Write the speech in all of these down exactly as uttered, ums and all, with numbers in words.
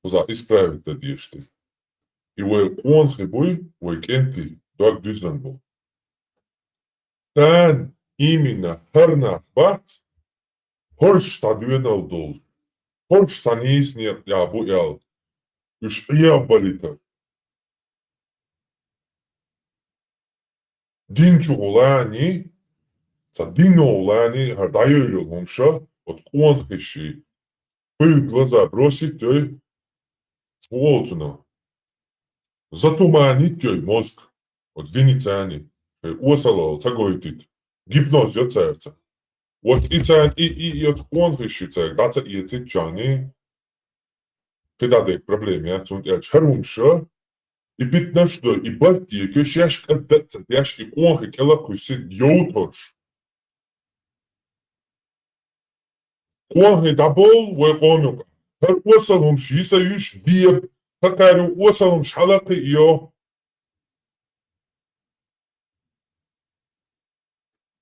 Кхузахь исправить дан дезаш дерг. И вай къонахий буй, вай кӀентий, дог дуьзна бу. Царна именно хӀара нах бац, хӀорш цхьа доьналла долуш, хӀорш цхьа нийса некъа тӀехь бу аьлла, уьш Ӏен балийтар. Дин чу гӀулани, цхьа дино гӀулани, хӀара дӀайойла йолу хӀумаш, оцу къонахий ши, пыль в глаза бросить йой, хӀун олу цунах? Затуманить йой мозг, оцу диницани, шайн осалалла ца гойтийта, гипноз йо цаьрца. Вот и царна, и, и, и оцу къонахий ши цаьрга дӀа ца эцийччани, кхидӀа дерг проблема яц, цунна тӀе аьлча хӀара хӀумаш, и питнаш дой, и барт декой, шаьш кӀадда а ца деш, и къонахий кӀела а кхуьссина йовтарш. Къонахий дӀаболу вай къоман юкъа. ХӀара осал хӀумаш йиса юьш деба, хӀокхара осал хӀумаш хьала а кхиайо.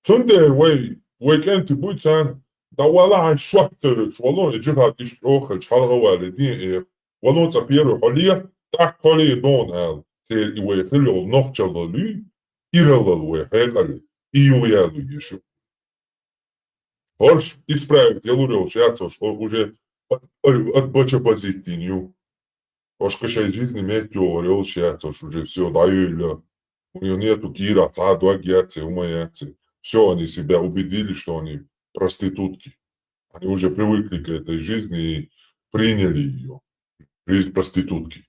Цундела вай, вай кӀентий буй царна, дӀавала хьайн шок ца йоцуш, вало и жихӀад иштта чӀогӀа хилча, хьалха а валий, ден эха, вало цкъа первый хьоле, тӀаккха хьоле дона аьлла, церан и вай хила йолу нохчаллалуй, ираллал вай хьекъале, и юха ялуй еш ю. ХӀорш исправить ялур йолуш яц хӀорш, хӀорш уже от, от, от бача позиттийна ю. ХӀорш кхин шайн жизни метта йогӀур йолуш яц хӀорш, уже всё, дӀайойла. У них нету кийрахь цхьа а дог яц, хӀума яц. Всё, они себя убедили, что они проститутки. Они уже привыкли к этой жизни и приняли её. Жизнь проститутки.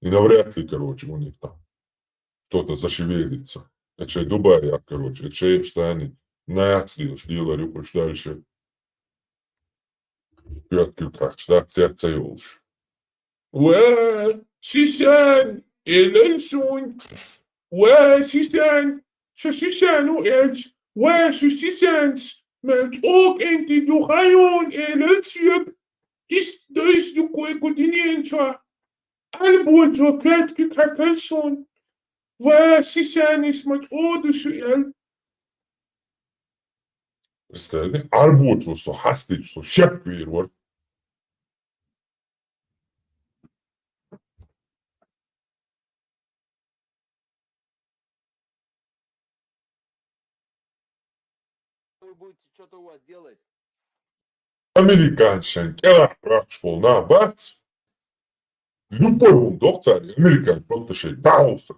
И навряд ли, короче, у них там что-то зашевелится. Эчей дубаря, короче, эчей штани нахцлилаш, лилар юкъуш дальше. Пёткил кхача, да, цец ца йолуш. Ва, сисан, элал сун. Ва, сисан, со сисан у элч. Ва, со сисанс, мел чӀогӀа кӀентий ду хьан юн, элал соьга. Ист дойс ду кхойку динен чохь. Альбочо пяткиг хьаькхалсун, ва сисанис ма чӀогӀа ду шу аьлла. Представь, Ӏарбочо со хьастича, со шек вийр вара. Вы будете, что-то у вас делать. Американцашна кӀелахь баьхкаш болу нах бац. Любой хӀума доккху цара, американцы просто шайн дӀахьовсар.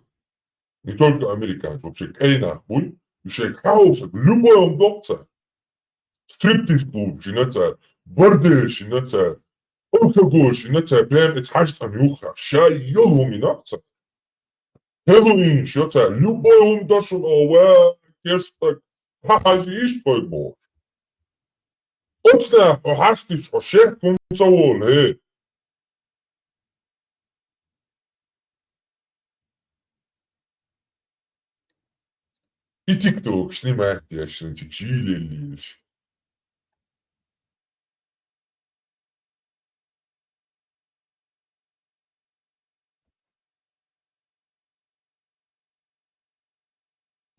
Не только американцы, вообще кӀайн нах буй, и шайн дӀахьовсар, любой хӀума доккху цара. Стриптиз-клуб шина цара, бордель шина цара, алкоголь шина цара, прям эца хьаьжцӀан юххехь, шайн йолу хӀума йина цара. Хэллоуин шо цара, любой хӀума до шуна, о, ва, керстаг, хьан хьажа йиш тхой бохуш. Оцу наха хьо хьастича, хьо шек хӀума ца волу, хӀе. И тикток снимать деш, шуна чу чийлеллийраш.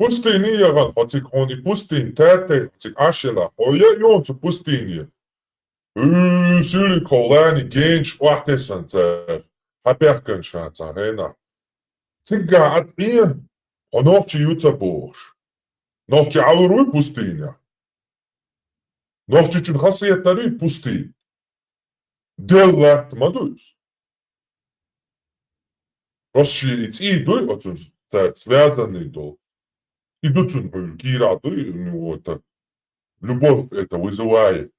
Пустыни яхан хьо цига хьуна и пустыни таьттей хьо цига Ӏаш елахь, хьо я йоцу пустыне. Уьй, суьлик хьо лани генаш охьатессан цара, хьан пехканча хан цхьа хенахь. Цигга Ӏад Ӏе, хьо нохчи ю ца бохуш. Нохчи Ӏалур вуй пустыне? Нохчичун хасетари пусти. Делла латта ма ду иза. Просто ши и цӀий дуй оцун цаьрца связанный долу. И ду цун хьуьлу кийра дуй, у него это любовь это вызывает.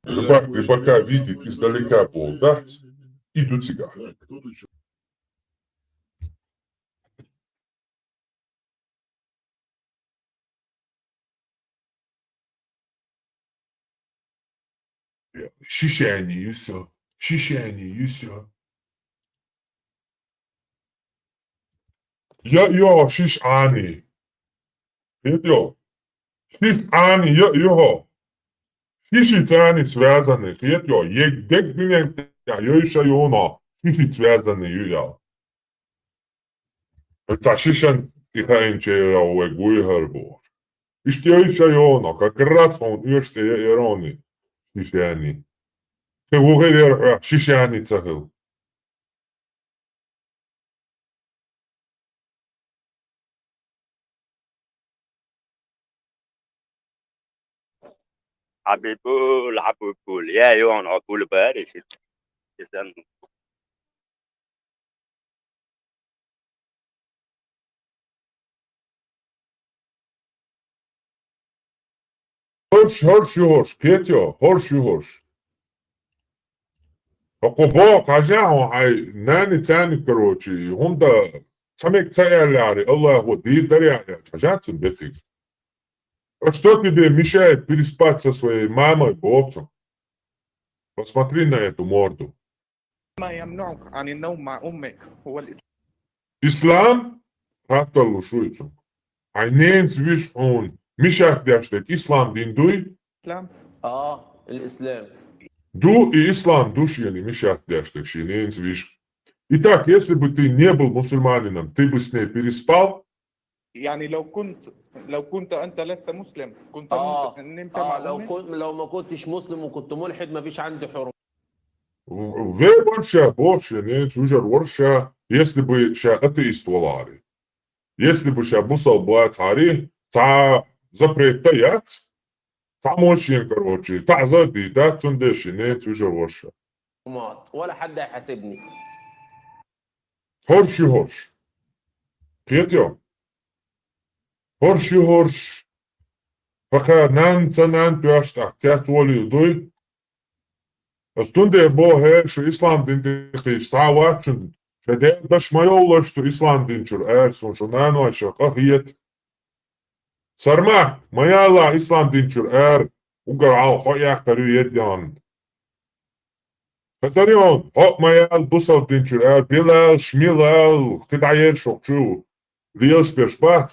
Рыбак рыбака видит издалека, боху, да? И ду цигахь. Шишани ю со, шишани ю со. Я, йо, шиш Ӏани. Хет йо. Шиш Ӏани, я, йо. Шиши цани связаны, хет йо. Егдек динен я, йойша йона. Шиши связаны ю я. Ца шишан тихаинчера вай гуй хӀара бохуш. Иштта йойша йона, как раз он оьшта я эрони. Шишани. Кхы вугӀа вер хьо, шишани ца хила. Хьабибул, Хьабибул, я, юан Хьабибул бариш. Исан. ХӀорш, хӀорш ю хӀорш, Петя, хӀорш ю хӀорш. Хьо кхо боху хьажа хьо хьайн нани царни, короче, хӀунда ца мега ца аьллари, Аллахо дийр дари аьлча, хьажа цун бетиг. А что тебе мешает переспать со своей мамой, боху цунга? Посмотри на эту морду. ما يمنعك عن النوم مع أمك هو الإسلام. Ислам, хаттар луш вуй цунга. Хьайн ненца вижа хьуна мешать деш дерг ислам дин дуй? الإسلام. آه، الإسلام. Ду и ислам ду шена мешать деш дерг, шен ненца вижа. Итак, если бы ты не был мусульманином, ты бы с ней переспал? يعني لو كنت، لو كنت أنت لست مسلم، كنت آه، نمت، نمت آه، مع لو أمك؟ كنت، لو ما كنتش مسلم وكنت ملحد، ما فيش عندي حرمة. Вер вара ша, боху, шен ненца вижар вара ша, если бы ша атеист валари. Если бы ша бусалба вацари, цхьа запрет-то яц, цхьа мужчин, короче, таӀзар а дийдац, цундела шен ненца вижар вара ша. ولا حد هيحاسبني. ХӀорш ю хӀорш. Кхетий хьо? ХӀорш ю хӀорш. Хьо кхара нанна ца нанна тоьшна тӀаккха цец волийла дуй? Ас цундела боху хӀара, шу ислам дин тӀе кхийча схьа а вац шуна, шайн Делан дош ма йовлаш цу ислам дин чуьра ара, суна шун нанойша къа хета. Сармак, ма ялалахь ислам дин чуьра ара, уггар хьалха хьо эккхар ю едда. Хазарий хьуна, хьо а ма яла бусалба дин чуьра ара, билал, шмилал, кхидӀа ера шух чу, лелаш берш бац,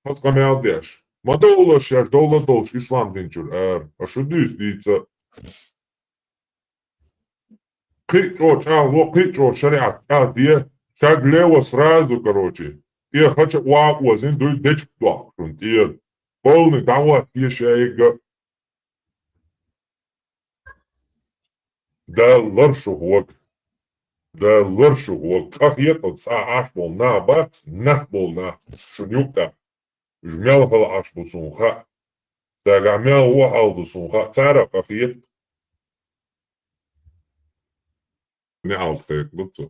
хаза къамел деш. Ма довла шаьш, довла долуш ислам дин чуьра ара, аш шу дуьйцу дийца. Кхин а чӀогӀа чӀагӀло, кхин а чӀогӀа шариӀат чӀагӀде, шаг лево сразу, короче. ТӀе хача вакъозина дуй дечиг доккху шуна тӀера. Полный дӀахӀотте шайга. Дала лар шу хӀога. Дала лар шу хӀога. Къа хетӀа цхьа Ӏаш болу нах бац, нах болу нах шуна юкъа. Уьш мел хала Ӏаш бу суна хаьа. Цаьргахь мел вон хьал ду суна хаьа. Цара къа хетӀа. Неалт хекъалуца.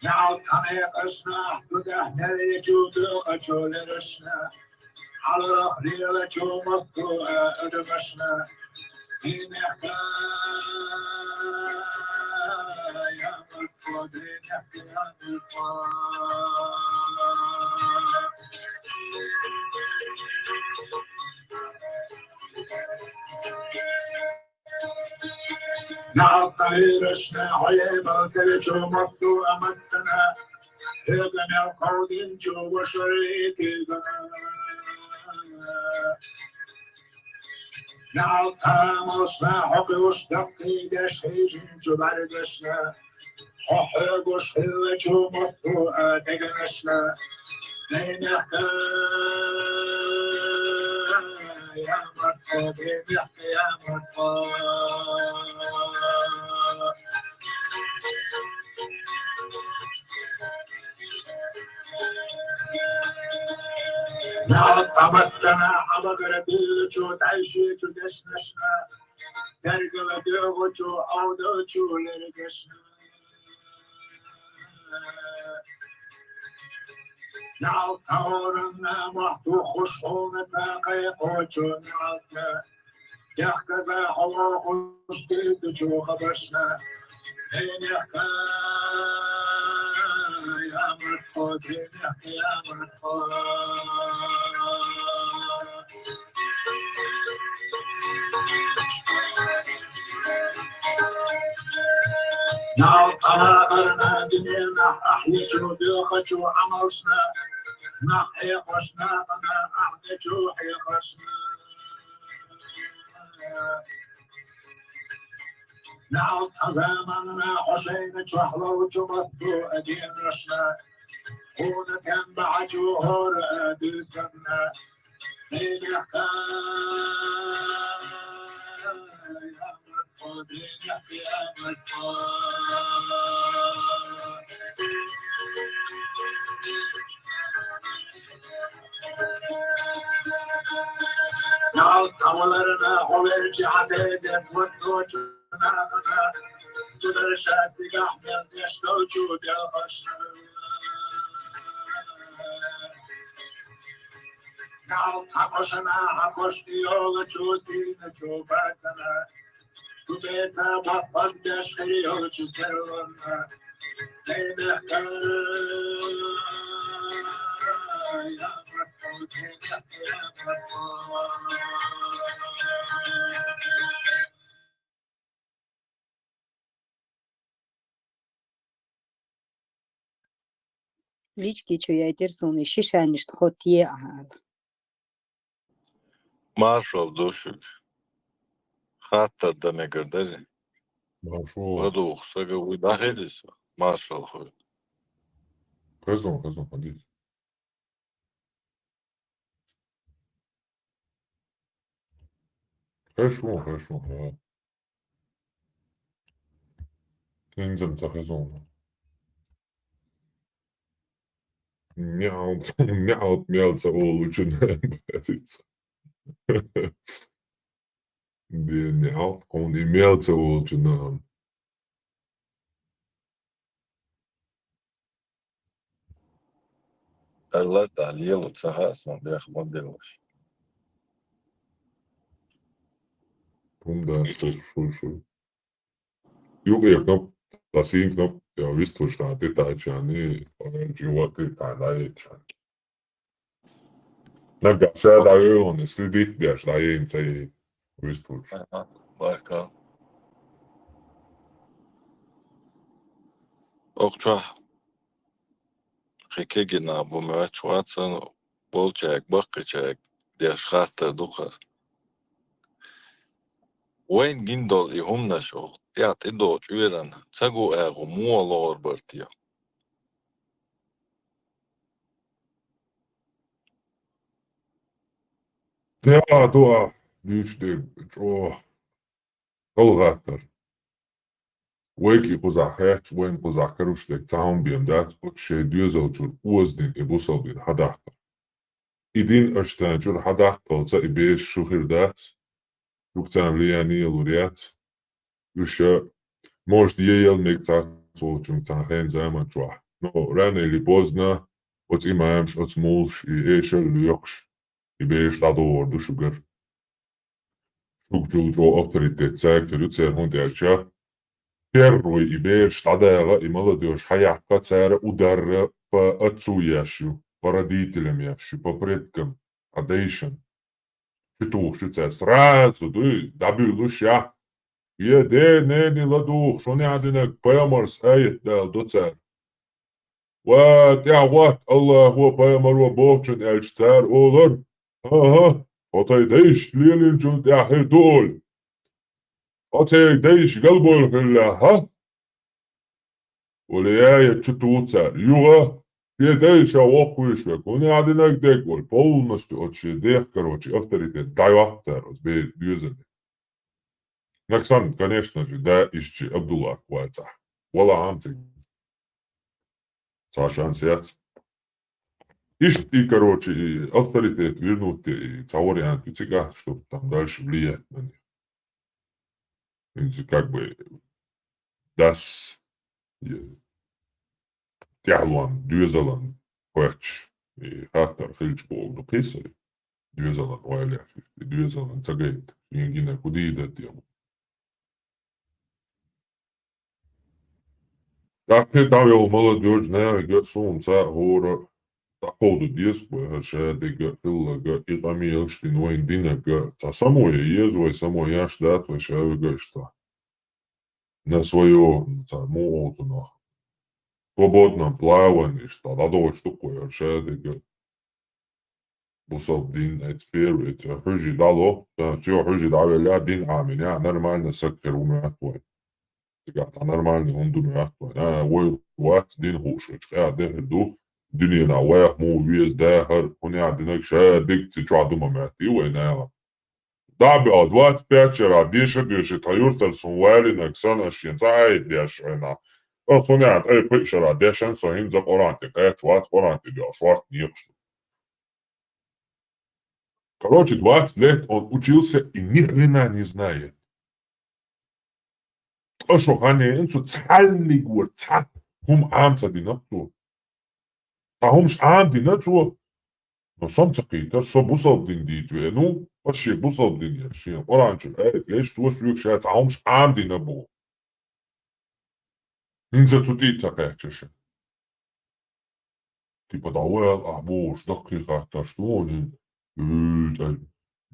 Неалт къамел къаьшна, дудахь мел ечу дукъачу лерашна, хьаларах лелачу мотто а адамашна, дийнахь ка, я мотто, дийнахь ка, я мотто. Нагахь къайрашна хьоьбал карачу мотто а маттана, хьоьга мел кховдинчу вашарий куьйгана. Нагахь кхамалшна хьо кхуьуш даккхийдеш хьийжинчу бӀаьргашна, хьо хьоьгуш хиллачу мотто а дегнашна, дийнахь ка, я мотто, дийнахь ка, я мотто. Нагахь къаматтана хьалхара диллачу дӀайшечу дешнашна, бергала доьгӀучу Ӏовдалчу лергашна. Нагахь тхьовранна мохь тухуш хьуна тӀакхайкхочу неӀалта, дехказа хьо вохуш дийцачу хабаршна, дийнахь ка, я мотто, дийнахь ка, я мотто. Нал тӀамадарна динена ахьечу дехачу амалшна, нах хьехошна, нах ахьечу хьехошна. Нал тӀазаманна хошайна чохлаучу бату адинашна, куна тенда хьачу хора адиканна. Лички чу яйтира суна, шишаннишна хӀотте а хьала. Маршал ду шуьга. Хаттар дан мегар дари? Маршо. ЛадугӀу сага вуй дӀахӀедиса. Маршал хуй. Хезон, хезон, хадис. Хешон, хешон, хьо. Тензам ца хезон. Меалт, меалт, меалца олучу нахана. Де, меалт, кхуна и меалца олучу нахана. Аллар да лелу ца хаа сан бех ма белаш. Пум да, шу, шу, шу. Юкъе кнопка, ласин кнопка, я вистуш та ти та чани, он чува ти та да и чани. Наггахь ша дӀавоьллина, следить деш дӀаена ца йина. Вистуш. Аха, баркал. Окху чохь кхин кегина бу моьттуш вацан, болчаьрга, баккхийчаьрга деш хаттар ду хӀара. Вайн гина долу и хӀуманаш окху тӀехь тӀедогӀучу чкъурана ца гу агӀо муха лохур бара те? Тера дуа дуьйцуш дерг чӀогӀа халахаттар. Вайга и кхузахь хеташ, вайна кхузахь каруш дерг цхьа хӀума бен дац, оцу шайн доьзалчуьра озадина и бусалба дин хьадаккхар. И дин аша царна чуьра хьадаккхалца и бераш шу хир дац, шуьга царна влияние а лур яц. Уьш, может, яйъал мега цхьацца волчуьнга цхьана хенан заман чохь. Но рано или поздно оцу имамаш, оцу муллаш и эшар а лоькхуш, и бераш дӀадогӀур ду шуьгара. Шуьга чул чӀогӀа авторитет цаьрга хир ю, церан хӀунда аьлча, первый и бераш дӀадагӀа, и молодёжь хьаяккха, цара удар по отцу еш ю, по родителям еш ю, по предкам, по дайшан. Чу тухуш ю цара сразу, дуй, дӀабуьйлуш я. Я ден, нени ладугӀу, шуна яхьа динарг пайхамарс аят дала до цара. Ва тӀаьхьа гӀотта, Аллахо пайхамаро бохучун аьлча цара олар: «ХӀан-хӀа, хьо тхайн дайшна лелийначунна тӀехь хир ду олий? Хьо церан дайша галбевлла хиллехь, хӀа?» Оля яя чу туху цара. Юха, шен дайша воккхавеш верг, хӀунда яхьа динарг дерг олий, полностью оцу шен дех, короче, авторитет дӀайоккху цара оцу бер доьзале. Наксан, конечно же, да, иштта Абдуллах вацахь. Вала хьан цига. Цхьа шанс яц. Иштта и, короче, и авторитет вернуть де, и цхьа вариант ю цигахь, чтоб там дальше влиять на них. ХӀинца как бы дас, е, тӀаьхьалонан, доьзалан кхоьттуш, и хаттар хилча боху ду кхин сай. Доьзалан ойла еш, и доьзалан ца гайта, шен гина кху дийдат дела. ТӀаккха дӀавелла молодёжь нахе а, суна цхьа а хӀора дӀакховда деза вай, хӀара шадерг а, хилларг а, и къамелаш дина вайна динарг а, цхьа само ян еза вай, само еш дац вай ша вегаш цхьа. на своё, цара муха олу цунах, свободном плавании, что дӀадохуш ду-кх вай хӀара шадерг. Бусалба дин, эца первый, эца хьуьжий дӀало, цо хьуьжий дӀавелла, дин Ӏамийна, нормально саг хир ву моьтту вай. Цигахь цхьа нормальный хӀума ду моьтту вай. А, вай вац дин хууш, вай чкъа дехар ду, дуьненахь вайх муха веза дахар, хӀунда аьлла динарг ша дегци чохь ду ма моьттий вай наха. ДӀа а баьхна, двадцать пять шарахь деша а доьший, тхан юьртара суна валийнарг санна, ас шена цхьа аят дешна хьуна. Ас хӀунда аьлла ткъе пхи шарахь дешна со хӀинца Къуръан тӀе кхаьчна вац, Къуръан тӀе доьгӀуш вац, некъаш ду. Короче, двадцать лет он учился и ни хрена не знает. Ткъа шо хан яйна цо, цхьаллиг вара, цхьа хӀума Ӏама ца дина цо. Цхьа хӀумаш Ӏама дина цо. Но со-м ца кхийтира, со бусалба дин дийца веана ву, ас шен бусалба дин еш, шена Къуръан чуьра аят леш, цо соьга ша цхьа хӀумаш Ӏама дина боху. ХӀинца цу тӀе а ца кхаьчча ша. Типа, дӀавала ахь бохуш, даккхий хаттарш ду хьуна хӀинца. Уьй, цӀа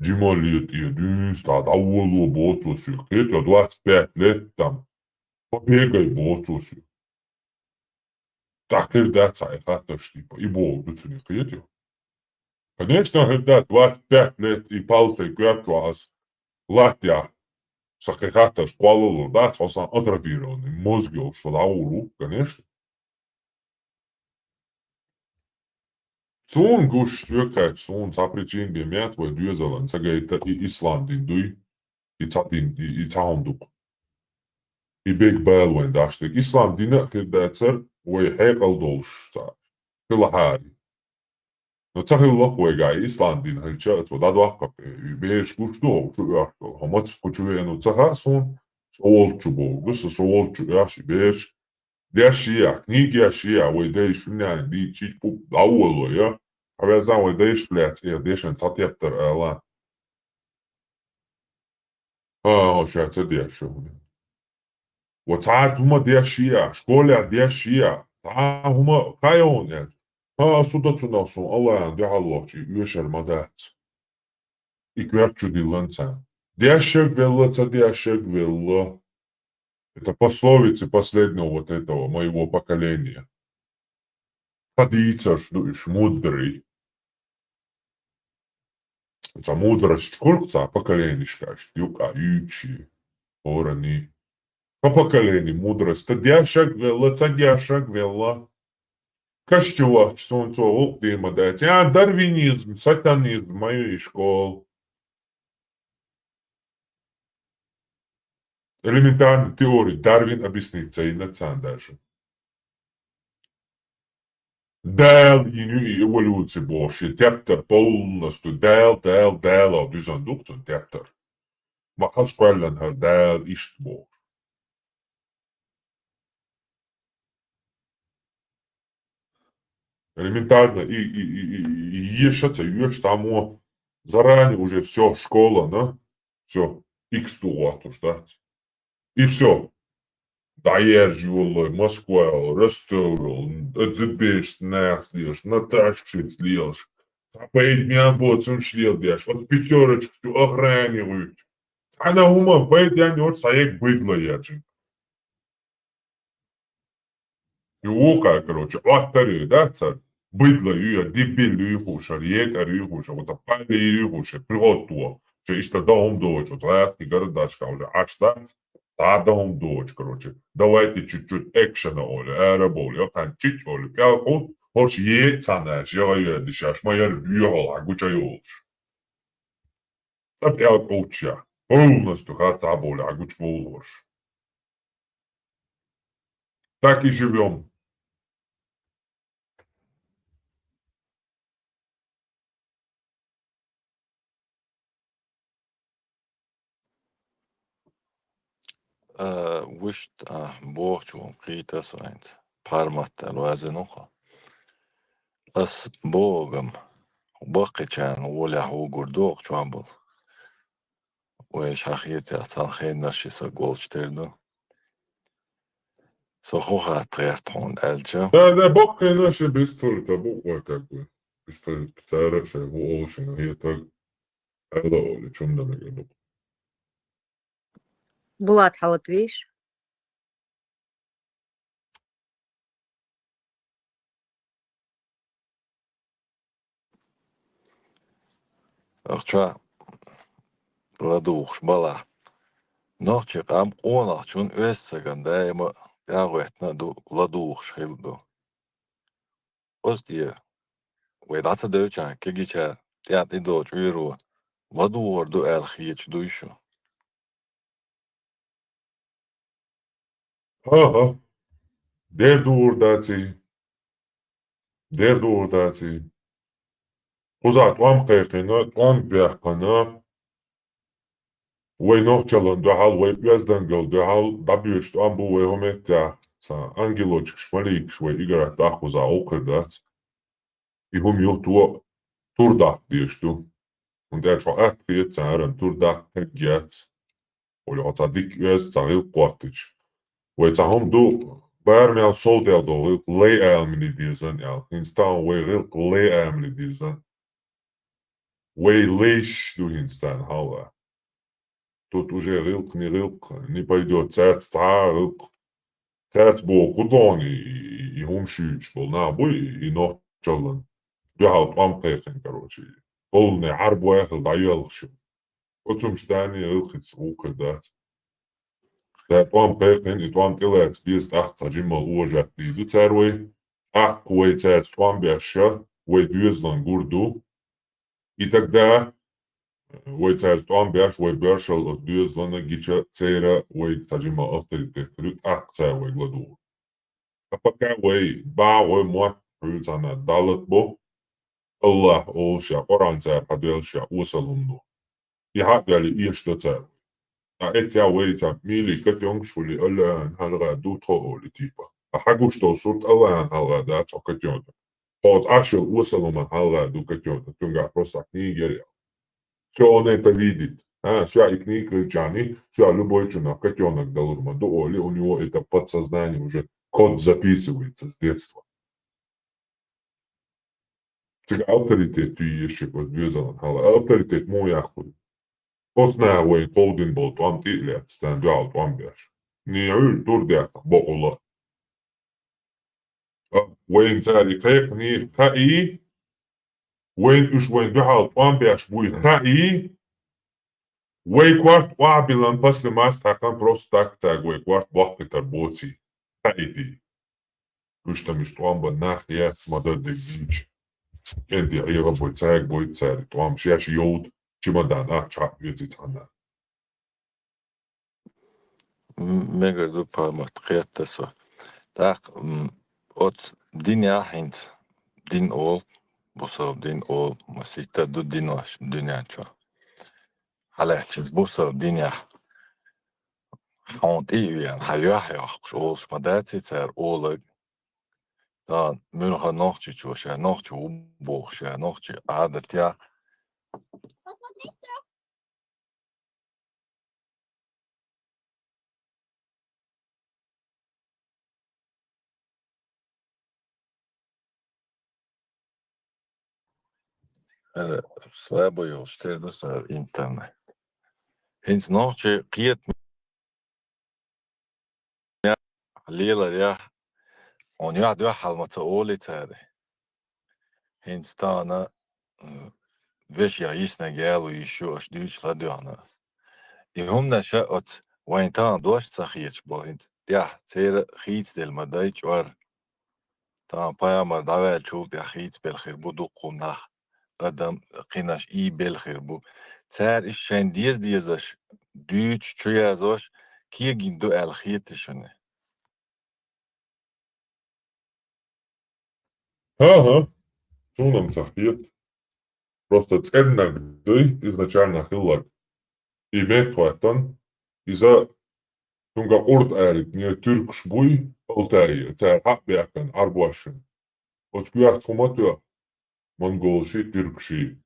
жималле тӀе дуьйцу, дӀа, дӀаволало боху цо соьга. Кхетий, двадцать пять лет там. Побегай боху цо соьга. ТӀаккха хир дац хьан и хаттарш, типа, и бохург ду цуьнан, кхетий? Конечно, хир дац, двадцать пять лет и палсай коьртачохь ас латтехь, сан кхин хаттарш кхоллалур дац, хьо сан атрофированный мозг йолуш со дӀагӀур ву, конечно. Суна гуш, соьга хаьттича, суна цхьа причина бен меца вай доьзалан ца гайта и ислам дин дуй, и цхьа дин, и, и цхьа хӀума ду-кх. И бег бала вайн даш дерг. Ислам дина а хир дацара вай хьекъал долуш цхьа хилахьара. Но ца хилла-кх вайгахь и ислам дин хилча а, цо дӀадоккху-кх, и бераш гуш ду хьо чу оьхуш долу. Хьо маца кху чу веана ву ца хаьа суна, со волчу боху, сан со волчу оьхуш и бераш. Деш яхь, книга еш яхь, вай дайша нана дийца чӀичӀ-пупӀ дӀаволало я. Хьан везан вай дайшах лаьцна и дешан цхьа тептар ала? А, ша ца деш шу хӀума. Ва цхьа хӀума деш яхь, школехь деш яхь, цхьа хӀума хаа хьуна аьлча. Ха, ас хӀун до цунах, суна Аллахьан дуьхьал вахча и оьшар ма дац. И коьрта чу диллина царна. Дешшаг велла, ца дешшаг велла. Это пословицы последнего вот этого моего поколения. Ца дийцарш ду уьш, мудрый. Ца мудрость хуьлу-кх цхьа поколенишка иштта юкъа юьйцуш, хӀоранний. Ца поколени мудрость, ца дешшаг велла, ца дешшаг велла. Каш чу вахча суна цо гӀуллакх дийр ма дац. Я дарвинизм, сатанизм, мою и школу. Элементарный теорию Дарвин объяснить ца йина царна даже. Дала йина ю и эволюци бохуш, и тептар полностью Дала, Дала, Дала дуьзна ду-кх цуьнан тептар. Ма хаза кхоьллина хӀара Дала иштта бохуш. Элементарно и, и, и, и, и еша ца йоьшу цхьаммо заранее уже всё, школана, всё, икс ду гӀоттуш дац. И всё. ДӀаерж йолалой, Москва йолу, Ростов йолу, зудбеш нахаца лелаш, Наташка шица лелаш. Цхьа пайда мел боцурш леладеш, оцу пятёрочка чу охране гӀуьттуш. Цхьана хӀуман пайда ян йоцу цхьа ерг байдла ержина. И вукхара, короче, Ӏоттаре, да, цара? Байдла ю я, дебил ю хууш, ара етӀар ю хууш, оцу палле ю хууш, приготто. Ше иштта дан хӀума доцуш, оцу гӀазкхийн городашкахь уже Ӏаш дац, цхьа дан хӀума доцуш, короче. Давайте чуть-чуть экшена олу, ара бовлу, я кхана чич олу, пӀелг хӀутту, хӀорш е цхьана аьлла, яга яьдда шаьш, ма яра боьхалла гуча йолуш. Цкъа пӀелг Ӏуттуш я. Полностью хатта бовлу, гуча бовлу хӀорш. Так и живём. Э, вуьшта, а, бохучу вон кхийта со хӀинца. Пхьармат аьлла вазина ву хьо. Ас боху-м, баккхийчарна гӀолехь вугур догӀу чохь болу. Вайша хетехь, цхьана хеннара ши саг волчу тера ду. Со хӀун хатта гӀерта хьуна аьлча? Да, да, баккхийна ши бистхуьлу, та бу вай как бы. Бистхуьлу, цара а шайн хӀун олу шина хетаг, аьлла олу, чунна мегар ду. Булат, хьалатвеш? Ахча ладугӀуш балахь. Нохчийн къам къонахчун оьзда сагана даима тӀаьхьагӀоьттина а ду, ладугӀуш хилла а ду. Оцу тӀе вай дӀа ца девлчахьана кегийчара тӀаьхьа тӀедогӀучу Ӏуьйро ладугӀур ду аьлла хеташ дуй шу? ХӀан-хӀа. Дера дугӀур даций? Дера дугӀур даций? Кхузахь тӀом кхайкхина, тӀом баьккхина, вай нохчаллин дуьхьал, вай оьздангаллин дуьхьал дӀабоьдуш тӀом бу вай хӀокху меттехь, цхьа ангелочкаш, маликаш вай играть даккха кхузахь гӀуллакх хир дац. И хӀума юхто тур даккха дезаш ду. ХӀунда аьлча хьо атта хета царна, тур даккха таг яц. Оли хьо цхьа дика оьзда цхьа гӀиллакх кхоттича. Вай цхьа хӀума ду, барамел сов дел долу гӀиллакх лай амале дезан аьлла. ХӀинца тахана вай гӀиллакх лай амале дезан. Вай лайш ду хӀинца царна хьалха. Тут уже гӀиллакх, не гӀиллакх, не пойдёт, цаьрца цхьа а гӀиллакх. Цаьрца боху кху догӀна и, и, и хӀума шуьйцуш болу нах буй, и, и нохчаллин дуьхьал тӀом кхайкхина, короче. Оллане Ӏарбой хила дӀайоьлхуш ю. Оцу хӀуманаш тӀехь гӀиллакхца гӀуллакх хир дац. Ша тӀом кхайкхина, и тӀом тӀелаьцна беза тӀаккха цхьа жимма уважать дийр ду цара вай. ТӀаккха вай цаьрца тӀом беш, вай доьзалан гур ду. И тогда вай цаьрца тӀом беш, вай боьршалла оцу доьзална гича, церан вайга цхьа жимма авторитет хир ю, тӀаккха цара вайга ладугӀу. Ткъа пока вай багӀой мотт хьуьлцахьана далат бо, Аллах олуш а, Къуръан цара хьадоьллуш а, осал хӀума ду. И хьа а доьллий, эшадо цара. Ткъа эццехь вай цхьа милли котёнкаш хуьлий, Аллахьан хьалха ду тхо олий, типа. Ткъа хьан гуш долу сурт Аллахьан хьалха дац хьо котёнок. Хьо оцу Ӏаш йолу осал хӀуман хьалха ду котёнок. Цуьнгахь просто книга яра. Всё, он это видит. А, всё, и книга хилчахьана, всё, любой чунах котёнок далур ма ду олий, у него это подсознание уже код записывается с детства. Цига авторитет туьйш ю оцу доьзалан хьалха. Авторитет муха яккхур ю? Оцу наха вайна кховдина болу тӀом тӀе а лаьцна, царна дуьхьал тӀом беш. НийгӀуьлла тур дехна бакъула. А, вайна цара и кхайкхина хаий, вайна уьш вайна дуьхьал тӀом беш буй хаий, вай корта охьабиллина, после масса тхьакхан просто так цаьрга вай корта бохкуьйтур боций, хаийтий. Уьш тамаш тӀом бан нах яц ма-дарра дерг дийча. КӀентий хьехам бой, цаьрга бойта цара тӀом, шаьш йовта, чемодан ахча хьаъ веций цхьанна. М, мегар ду, Памат, кхетта со. ТӀаккха, м, оцу динехь хӀинца дин олу, бусалба дин олу, масийтта ду динош дуьнен чохь. Хьалаьцча иза бусалба динехь хьуна тӀе а веана, хьан юьхь йоккхуш олуш ма даций цара олаг. Тахана муьлхха нохчичо ша нохчо ву бохуш, ша нохчийн Ӏадатехь Э, слабо йолуш тера ду сан интернет. ХӀинца нохчий кхета леларехь, хьуна юьхь дуьхьал ма ца олий цара. ХӀинца тахана, м, вешех йиснарг яло йиш ю, аша дуьйцуш ладоьгӀна ас. И хӀуманаш а оцу вайн тахана дош ца хеташ болу, хӀинца тӀехь церан хийцаделла ма дай чӀор. Тахана пайхамар дӀаваьллачул тӀехь хийцабелла хир бу дуккха нах, адам кхинаш ийбелла хир бу. Цара иштта шайн деза-дезаш дуьйцуш, чу яздеш, кегийна ду аьлла хетий шуна? ХӀан-хӀа, суна-м ца хета. Просто цӀена наг дуй изначально хилларг. И меттахӀоьттина, иза цуьнга къурд аритне туьркаш буй, Алтайера, цара хьаъ баьккхина Ӏарбошна. Оцу коьрта хӀума тоьхна, монголший, туьркаший,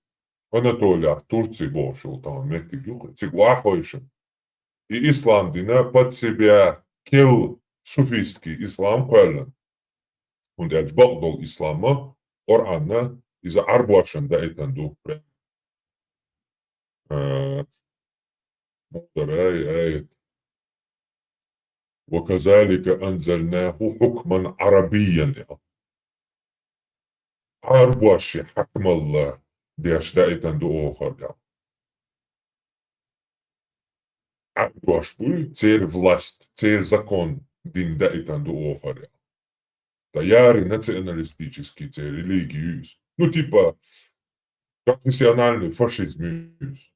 Анатолиях Турций бохуш йолу тахана меттиг ю-кх, цига охьахевшина. И ислам дина под себя кел суфийский ислам кхоьллина. ХӀунда аьлча бакъдолу ислам а, Къуръан а, иза Ӏарбошна даийтина ду. Э, муха дара ай, аят. «Ва казалика анзалнаху хьукман Ӏарабийян», аьлла. Ӏарбошийн хьаькамалла деш даийтан ду охар ял. Ӏаддош буй, церан власть, церан закон дин даийтан ду охар ял. Да яри националистический церан религия ю из. Ну, типа, конфессиональный фашизм ю из.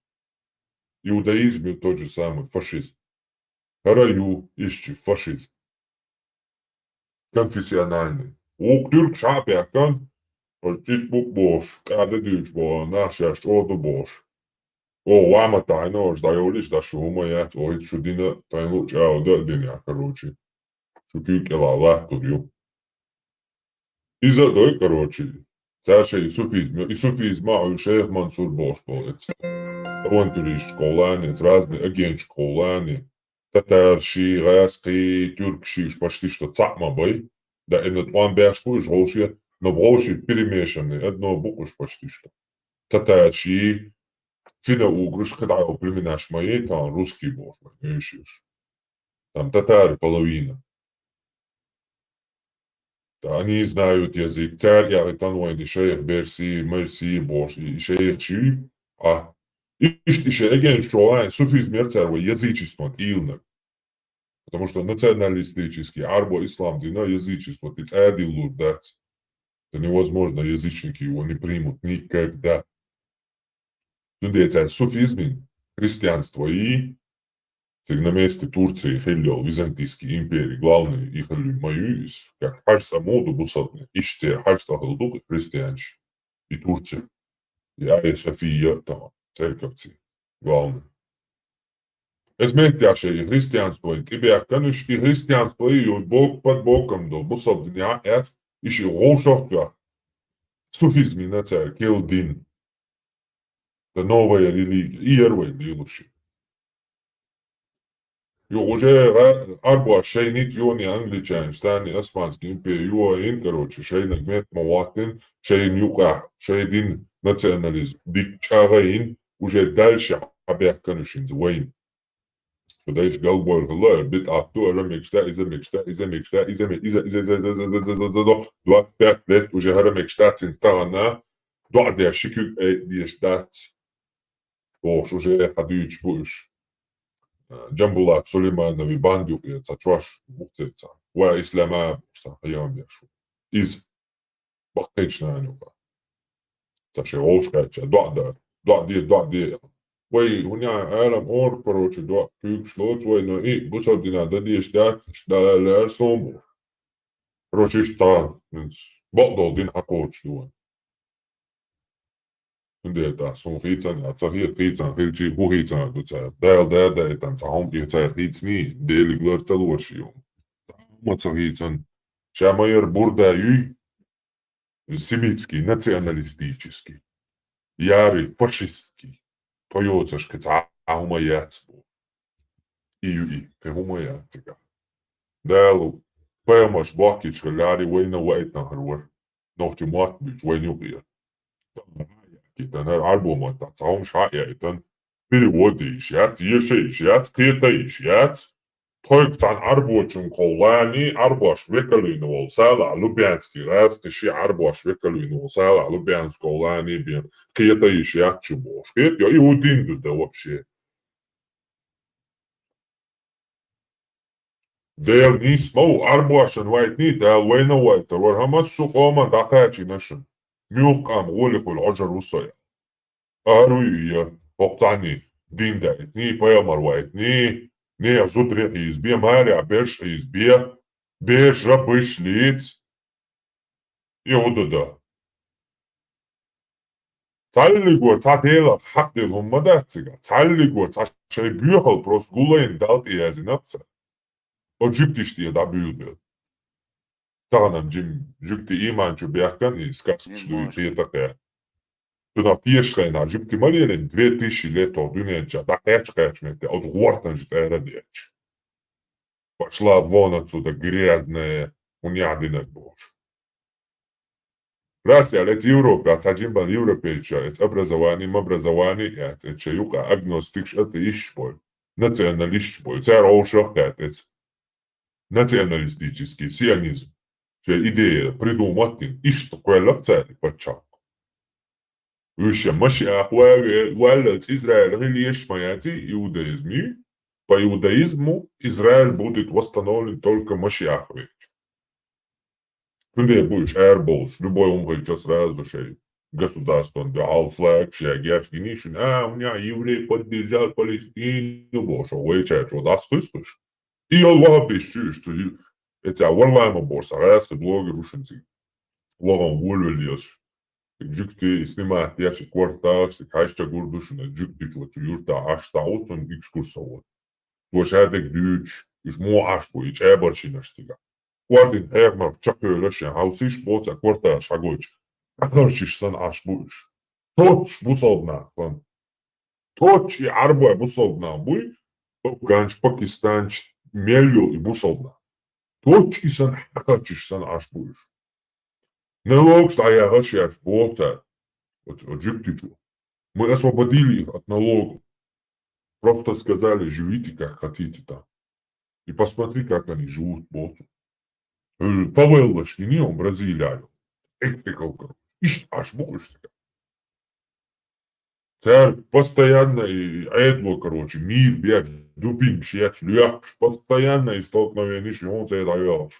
Иудаизм ю тот же самый фашизм. ХӀара ю ишчи фашизм. Конфессиональный. Вукх тюрк шапехкан, ош чич бук бош, када дюч бо, нахшаш чоду бош. О, вама тайна, ош да йолиш, да шума яц, о, ит шу дина, тайну чауда дин я, короче. Шу кюкела латтур ю. Иза дой, короче. Цар шей и суфизм, и суфизм а, шейх Мансур бош болец. Авантюриш школанец, разный агент школани. Татар ши, гӀаскхи, тюрк ши, уж почти что цаӀ ма бай. Да, и на тӀван беш бу уж гӀовши, но гӀовши перемешанный, одно бу уж почти что. Татар ши, финно-угрыш, кхыдӀа племенаш ма е, там русский бош, ма е шиш. Там татары половина. Да, они знают язык. Цар яхи тан вайни шейх берси, мерси, бош, и шейх ши, а. Ишт и шейген шолайн, суфизм яр цар вай язычество илнаг. Потому что националистический, арбо ислам дина язычество, ты цадил лурдац. Это невозможно, язычники его не примут никогда. Цундецан суфизм, христианство и цигна месте Турции хиллёл византийский империи главный и хиллёл маюис, как Хаж Самуду бусадны, иштер Хаж Сахилдук и христианч, и Турция, и Айя София там, церковцы, главный. Эс меттяше и христианство, и тибяк кануш, и христианство, и бок под боком до бусадня эт, и ши гошок я. Суфизм и нацар, келдин. Да новая религия. И ервай дилуши. Ю уже арбуа шейниц юни англичан, штани испанский империя юа ин, короче, шейнак мет маватин, шейн юка, шейдин национализм. Дик чагаин, уже дальше абяк канушин войн. Шудайш галбор хла, бит атту, ара мечта, иза мечта, иза мечта, иза ме-, иза, иза, иза, иза, иза, иза, иза, иза, двадцать пять лет уже ара мечта цин стагана, дуа дя шикюк, э, деш дац. Бош уже хадуич буш. Э, Джамбулат Сулейманови бандюк, э, ца чуаш, бухтеца. Ва ислама, буса, хаям яшу. Из бахтечна анюка. Ца ше гошкача, дуа да, дуа де, дуа де. Вай, уня, алам ор, короче, дуа, кюк шлоц, вай, но и, бусал дина, да деш дац, шта лер сомбу. Короче, шта, бо дол дин акоч дуа. Inde da sun хицан, а ца хит хицан, хилчи бу хицан, ду ца. Дал да да, этан ца хом и ца хицни, дели глор ца луаши юм. Ма ца хицан. Ша майер бурда юй, семитский, националистический. Яри фашистский. Тойоцаш ке ца, а ума яц бу. И ю и, ке ума яц га. Далу, паймаш бакич ка ляри война вайтан харвар. Нохчи мат бич, война юкия. Тан арбо мат, ца хом ша я, этан перевод иш яц, еше иш яц, кета иш яц. Тхойк цан арбочун колани, арбаш векалуйна вол сала, Лубянский раз, ты ши арбаш векалуйна вол сала, Лубянск колани, бен, кета иш яц чу бош. Кет, я, и удин ду да вообще. Дел нис мау, арбашан вайтни, дел вайна вайта, вар хама су кома дакачи нашан. Мюх кам гули хул оджар усая. Аруй я, окцани, дин дайтни, паямар вайтни, не зудри хиз бе, маря беш хиз бе, беш рабыш лиц. И удуда. Цаллигур ца дела хак дел хумма даццига. Цаллигур ца шей бюхал просто гулайн далт и язи напца. О джиптиш тия да бюлбел. Таганам джим джукти иман чу бяхкан и сказкаш дуй тия такая. Туда пешкайна джукти малелен две тысячи лет о дунянча да кач кач мете, от гуартан жит эра дяч. Пошла вон отсюда, грязная, унядина бож. Раз я лет Европе, а цаджин бан европейча, эц образование, м образование, я, эц че юка, агностик, ш-, это ищ боль, националист боль, цар ошох, эц националистический сионизм. Че идея придумать, ишт квеллак цари пачак. Уьш ша Машиах ваьве-, ваьллалц Израиль хила езаш ма яц иудаизм. По иудаизму Израиль будет восстановлен только Машиах веача. Цундела бу уьш арабовлуш, любой хӀума хилча сразу шайн государстван дуьхьал флаг шаьргаш гиний шуна, а, у меня еврей поддержал Палестину бохуш, вайчаьрчо дӀасакхуьйсу уьш. И йолу вахӀабисташ ю уьш цу ю-, эца Варлама бохуш, цхьа гӀазкхи блогер ву шуна цига. Вахана волавелла езаш. Жуьгти и снимать деш, и кварталаш, цига хьаьжча гур ду шуна, жуьгтичо цу юьртахь Ӏаш цхьа ву, цунна экскурсовод. Цо ша дерг дуьйцуш, уьш муха Ӏаш бу, и чӀаьбаршинаш цига. Кхоьллина хьехамах чекхъевлла шен хьовсийша боху цхьа кварталаш хьагойтуш. Хьакхарчаш санна Ӏаш бу уьш. Точ бусалба нах санна. Точ и Ӏарбой бусалба нах буй, афганч, пакистанч, мел йолу и бусалба нах. Точ и санна хьакхарчаш санна Ӏаш бу уьш. Налогаш дӀаяхаш еш боху цара. Оцу, оцу жуьгтичо. Мы освободили их от налогов. Просто сказали, живите как хотите там. И посмотри, как они живут, боху. Хьуьлла фавеллаш гиний хьуна Бразилия йолу. Эккекал, короче. Иштта Ӏаш бу уьш цигахь. Цара постоянно и Ӏедало, короче, мир беш, дубинкаш еш, лоьхкуш, постоянно и столкновениш ю хьуна цӀе дӀайоьлхуш.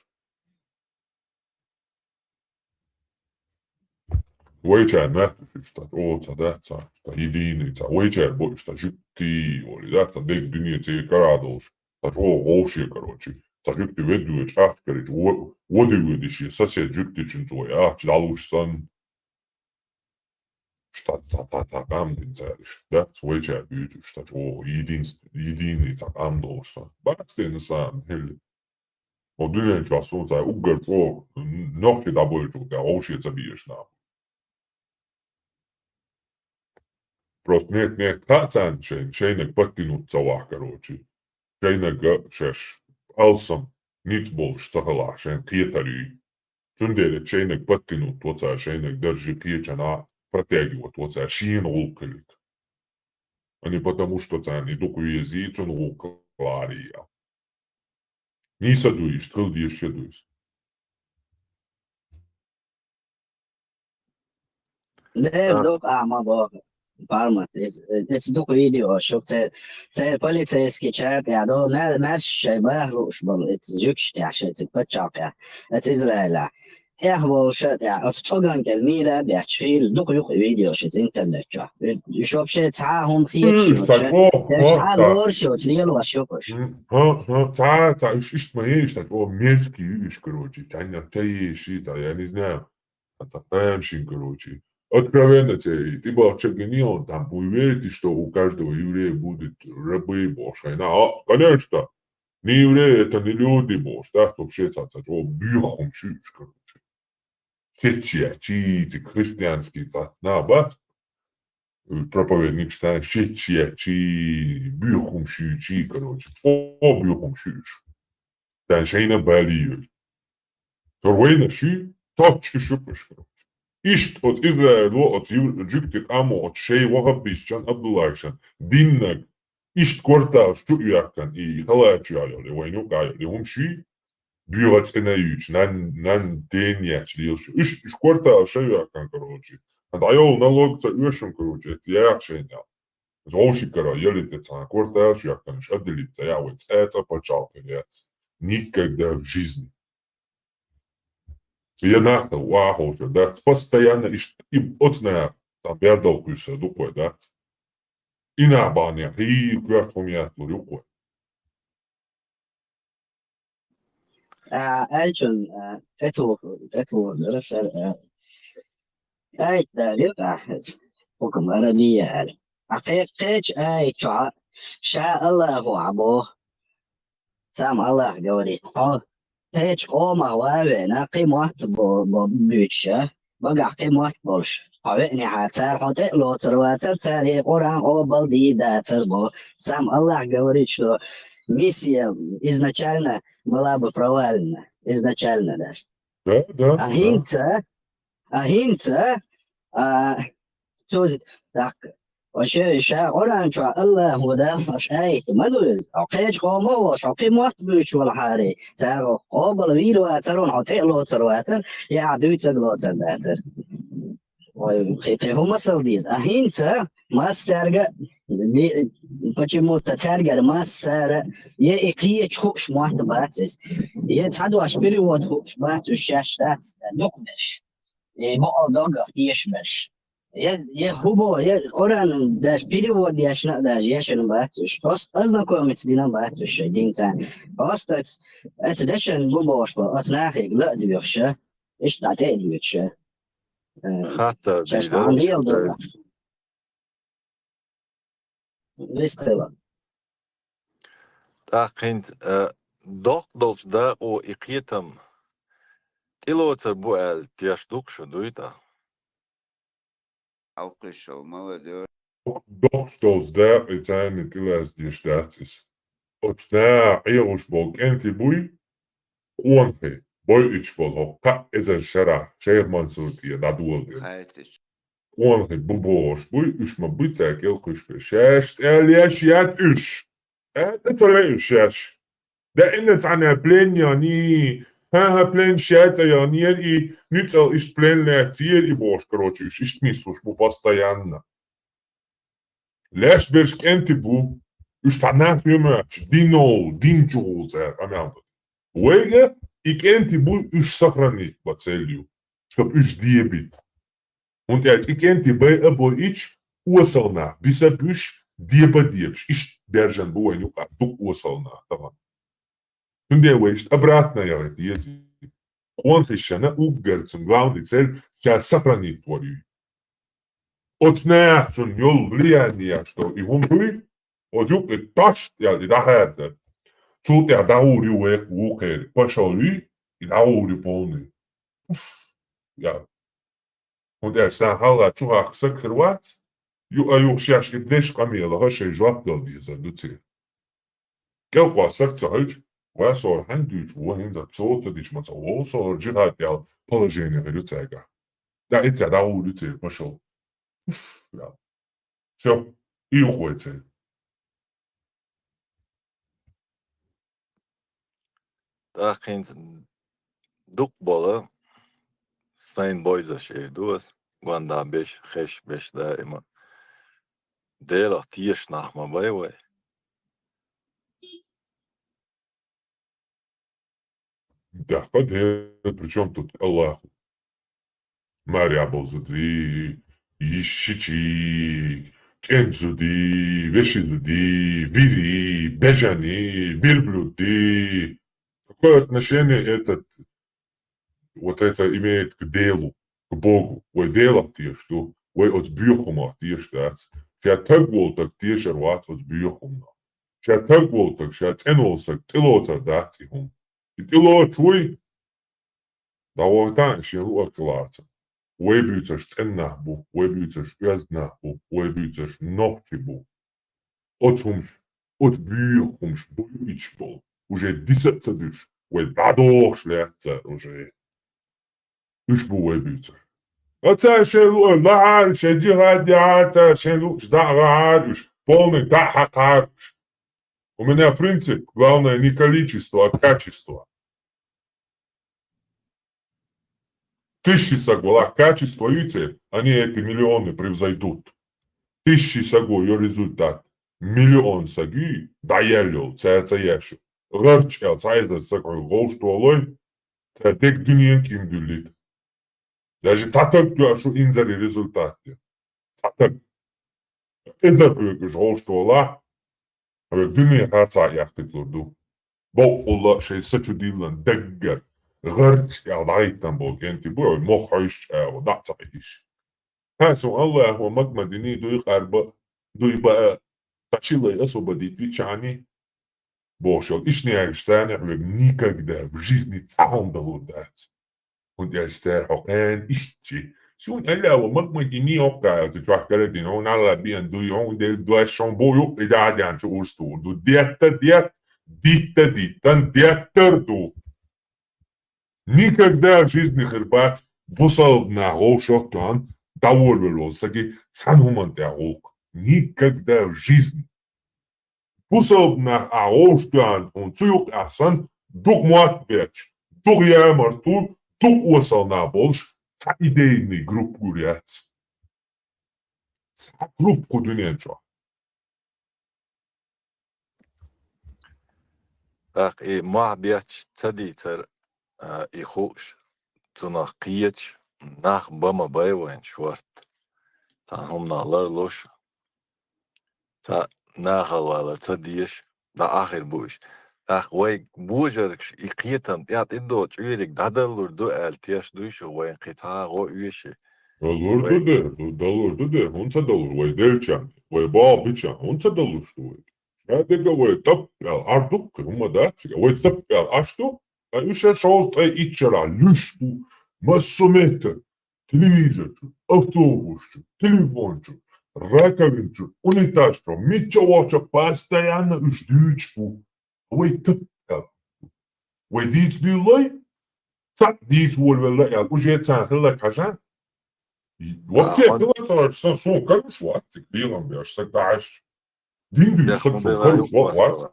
Вайчарна моьтту уьш, цхьа чӀогӀа цхьа дац, цхьа, цхьа единый, цхьа вайчара бу уьш, цхьа жуьгти, оли, да, цхьа дерг дуьне цӀе кара а долуш, цхьа чӀогӀа вовше, короче, цхьа жуьгти веддоьчу ахча, короче, во-, води веди шен сосед жуьгтичуьнца вай ахча дӀалуш санна. Цхьа, цхьа, цхьа, цхьа къам дина цара иштта, да, цхьа вайчара буьйцу уьш, цхьа чӀогӀа единств-, единый цхьа къам долуш санна. Бац дена санна, хӀилла. Хьо дуьнен чохь суна цхьа уггар чӀогӀа нохчий дӀабоьлчул тӀаьхьа вовше ца безаш нах. Просто нет, нет, хаьа царна шайн, шайнаг подтянуть ца вахь, короче. Шайнага шаьш алсам ницкъ болуш ца хилахь, шайн кхетар юй. Цундела шайнаг подтянуть во цара, шайнаг даржи кхечанхьа протягивать во цара, шена гӀуллакх хилийта. А не потому, что царна и дукха везий, цунна гӀуллакх ларий а. Нийса ду иштта, хила дезаш а ду иза. Дера дукха а ма боху. Пармат, иза, иза дукха видео шу, церан, церан полицейский чара тӀехь долу, ма-, маьрша шайн баха лууш болу, иза жуьгташ тӀехь шайн цига паччалкхехь, иза Израилехь. ТӀехь волуш а тӀехь, оцу цӀоган кӀел мийра а бетташ, хийла дукха юкъа видео шица интернет чохь. Уьш вообще цхьа а хӀума хеташ йоцуш, шаьш цхьа а лоруш йоцуш лелош ю уьш. М, хӀа, хӀа, цхьа, цхьа, уьш иштта ма еш, цхьа чӀогӀа мерзкий ю уьш, короче, цхьанна ца еший, цхьа, я не знаю, цхьа, цхьа тамашийна, короче. Откровенно церан тӀебахча гиний хьуна, там, вы верите, что у каждого еврея будут рабы бохуш хьайна? А, конечно! Не евреи, это не люди бохуш, да, вообще цхьа, цхьа чӀогӀа боьха хӀума шу уьш, короче. Шечъяьчий, цига христианский цхьацца нах бац, проповедникаш царна шечъяьчий, боьха хӀума шуьйчий, короче, чӀогӀа боьха хӀума шу уьш. Царна шайна балий йой. Цара вайна шуьй, точ уьш ю уьш, короче. Иштта оцу Израило, оцу ю-, жуьгти къамо, оцу шайн вахаббисчан Абдуллахьшан диннаг, иштта кварталаш чу а йоьхкан, и халачу йолу, и вайн юкъа йолу, и хӀума шуьй, боьха цӀена юьйцу, нан, нан ден яьчу лелаш. Уьш, уьш кварталаш ша йоьхкан, короче. ДӀайолу налог ца оьшун, короче, это яхь шайна. Иза вовший кара, яле тӀе цхьа кварталаш йоьхкан, уьш а дилица, я вай цӀа, цӀа пачхьалкх яц. Никогда в жизни. Я нах ваховша, да, постоянно иш-, и оцу наха, цхьа бердал кхуьйсур ду кхой, да? И нах бахьанехь, хӀийла коьрта хӀума яхлур ю кхой. А, аьллачун, а, тӀетухур, тӀетухур дара сара, а, аят далира ахь иза, хӀукм арабия аьлла. А кхе-, кхечу аят чохь ша Аллахо а боху, сам Аллах говорит, хьо кхечу къомах ван а веана, кхин мотт бо-, бо-, буьйцуш а, багахь кхин мотт болуш, хьо веанехьара, цара хьо тӀе а лоцур вацара, цара и Къуръан къобал дийр дацара боху. Сам Аллах говорит, что миссия изначально была бы провалена, изначально даже. Да, да, а да. ХӀинца, а хӀинца, а, цу, так, Вообще, ша Къуръан чохь Аллахо далош аят ма ду иза. Хьо кхечу къомо а волуш, хьо кхин мотт буьйцуш валахьара, цара хьо къобал вийр вацара, хьо тӀе а лоцур вацара, я ахь дуьйцург лоцур дацара. Кхе, кхе хӀума сал деза. А хӀинца массаьрга, почему-то цаьргара массара, е и кхеча хууш мотт бац иза. Е цхьа дош перевод хууш бац уж шаьш дац, дукха берш. И бокъал доггах теша берш. Е, е хӀу бо, е Къуръан даже перевод ешна а даже ешана бац уж. Просто ознакомиться дина бац уж шай динца. Просто оц-, оцу дешан бу бохуш бо, оцу нахега ла а доьхуша, иштта дӀа тӀе а доьтуша. Э, Хаттар шаьш дийзар цхьаьна дела долу. Вистхила. ТӀаккха хӀинца, э, доккха долчу дакъо и кхетам тӀелоцар бу аьлла, теш ду-кх шу, дуй тӀаккха? Алкхишал, молодёжь. Доккхачу долчу дакъе царна тӀелаьцна деш дац иза. Оцу наха Ӏехуш болу кӀентий буй, къонахий, бойуьйтуш болу хӀокху кхаа эзар шарахь шайх Мансур тӀера дӀадоладелла. Къонахий бу бохуш буй, уьш ма буй цаьрга кӀел кхуьйсуш берш. Шаьш тӀе леш яц уьш. ТӀе ца ле уьш шаьш. Даимна цхьаьна плен яьнний, хӀан-хӀа, плен шаьш цӀа яьннера и, нуьцкъала иштта плен лаьцнера и бохуш, короче, уьш иштта нислуш бу постоянно. Леш берш кӀентий бу, уьш цхьа нах ю моьттуш, динов, дин чу гӀур цара къамел ду. Вайга и кӀентий буй уьш сохранить бан цель ю, чтоб уьш дебийта. ХӀунда аьлча и кӀентий бай а бойуьйтуш, осал нах, биса а буьйш, деба а дебаш, иштта баьржина бу вайна юкъахь дукха осал нах тахана. Цундела вай иштта обратно яхийта деза. Къонахий шена уггар цуьнан главный цель ша сохранить вар ю. Оцу наха цунна йолу влияние еш долу и хӀума дуй, оцу юкъа и таш ял и дӀахаьрда. Цул тӀаьхьа дӀагӀур ю вай вукхеран, пошёл ю, и дӀагӀур ю полный. Уф, ял. ХӀунда аьлча сан хьалха чу хахка саг хир вац, ю-, а юха шаьш и деш къамелаха шайн жоп дала дезар ду церан. КӀелхьа саг ца хилча, ва сора хьаьнга дуьйцуш ву, хӀинца цо ца дича ма ца вогӀу, сора жихӀад ял положение хир ю цаьргахь. ДӀа и ца дӀагӀур ю церан пошёл. Уф, ял. Всё, и юха вай церан. ТӀаккха хӀинца дукха болу, сайн бойзаш эр ду ас, ван да беш, хеш беш даима. Делах теша нах ма бай вай. Даха Дела, при чём тут Аллаху? Марья бовзуди, йиш шичи, кӀен зуди, веши зуди, вири, бежани, верблюди. Какое отношение этот, вот это имеет к делу, к Богу? Вай Делах теша ду, вай оцу боьха хӀумах теша дац. Ша таг волу таг тешар вац оцу боьха хӀуманах. Ша таг волу таг, ша цӀена волу саг тӀелоцар дац и хӀума. И тӀелоцуш вуй, дӀавахийтахьа шен луъарг лаца. Вай буьйцурш цӀена нах бу, вай буьйцурш оьзда нах бу, вай буьйцурш нохчий бу. Оцу хӀумаш, оцу боьха хӀумаш бойуьйтуш болу, уже диса а ца дуьтуш, вай дӀадохуш лаьтта цара уже. Уьш бу вай буьйцурш. Ацара шайн луъар лахьара, шайн жихӀад яхьара, цара шайн луъаш дӀа а гӀахьара уьш, полный дӀа а хьакхара уьш. У меня принцип: главное не количество, а качество. Тысячи саг валахь, качество ю церан, они эти миллионы превзойдут. Тысячи саго йо результат. Миллион саг ю, дӀаяьлла йолу, цара ца еш ю. ГӀарч аьлла, цхьа эзар саг хьоьга гӀовш толой, цара дерг дуьненан кӀим дуьллийта. Даже цхьа таг тоьуш ю инзаре результат де. Цхьа таг. Эзар хьоьга уьш гӀовш толахь, хьоьга дуьне харцахь яхтитлур ду. Боккъалла а шайн са чу диллина даггара, гӀарч аьлла дӀахӀиттина болу кӀентий бу, вай мох хьоьжуш агӀо, дӀа а ца хьийзаш. Хьан, суна Аллахо маг ма диний, дуй къарба, дуй баа, цхьа ши лай освободить вича хьаний? Бохуш йолу ишнегаш царна хьоьга никогда в жизни цхьа хӀума далур дац. ХӀунда аьлча цара хьо кхана иштта чи. Суна аьлла, ва маг ма диний хӀокху аьлла, цу чохь карадина, хьуна Алла биъна дуй, хьуна делла дош, хьуна бу юккъе дӀа а деана чу урс тухур ду. Детта дет, дитта диттан, деттар ду. Никогда в жизни хир бац бусалба нах вовшах а тоьхна, дӀаворвелла волу саги цхьана хӀуманна тӀехь гӀуллакх. Никогда в жизни. Бусалба нах ахь вовшах тоьхна хьуна цу юккъехь санна, дукха мотт бетташ, дукха ямартлуш, дукха осал нах болуш, цхьа идейный группа гур яц. Цхьа группа кху дуьнен чохь. ТӀаккха и мохь бетташ ца дийцар, а, и хууш, цунах кхеташ, нах бан ма бай вайн шорта. Цхьана хӀуманах ларлуш, цхьа нахал валар ца дезаш, дӀа ахир бу уьш. ТӀаккха вай божаргаш и кхетам тӀаьхьа тӀедогӀу чуьйриг дӀадаллур ду аьлла теш дуй шу, вайн кхин цхьа а гӀо оьший? Далур ду Вай де, ду-, далур ду де, хӀунда ца далур, вай делчан, вай бал бичан, хӀунда ца далуш ду вай? Ша дега вай тап аьлла, ар дуккхи, хӀума дац, вай тап аьлла, аш ду, ткъа уьш шовзткъе итт шарахь луьш бу, массо меттар, телевизор чу, автобус чу, телефон чу, раковин чу, унитаз чу, мичча вахча постоянно уьш дуьйцуш бу. Вай тап аьлла. Вай дийца дуьйлой, цхьаъ дийца волавелла аьлла, уже царна хилла хьажа. Вообще А, хилла ца хьажа, сан сон каруш вац, цик бегӀам беш, саг дахьаш. Дин дуьйцу, саг сон каруш вац.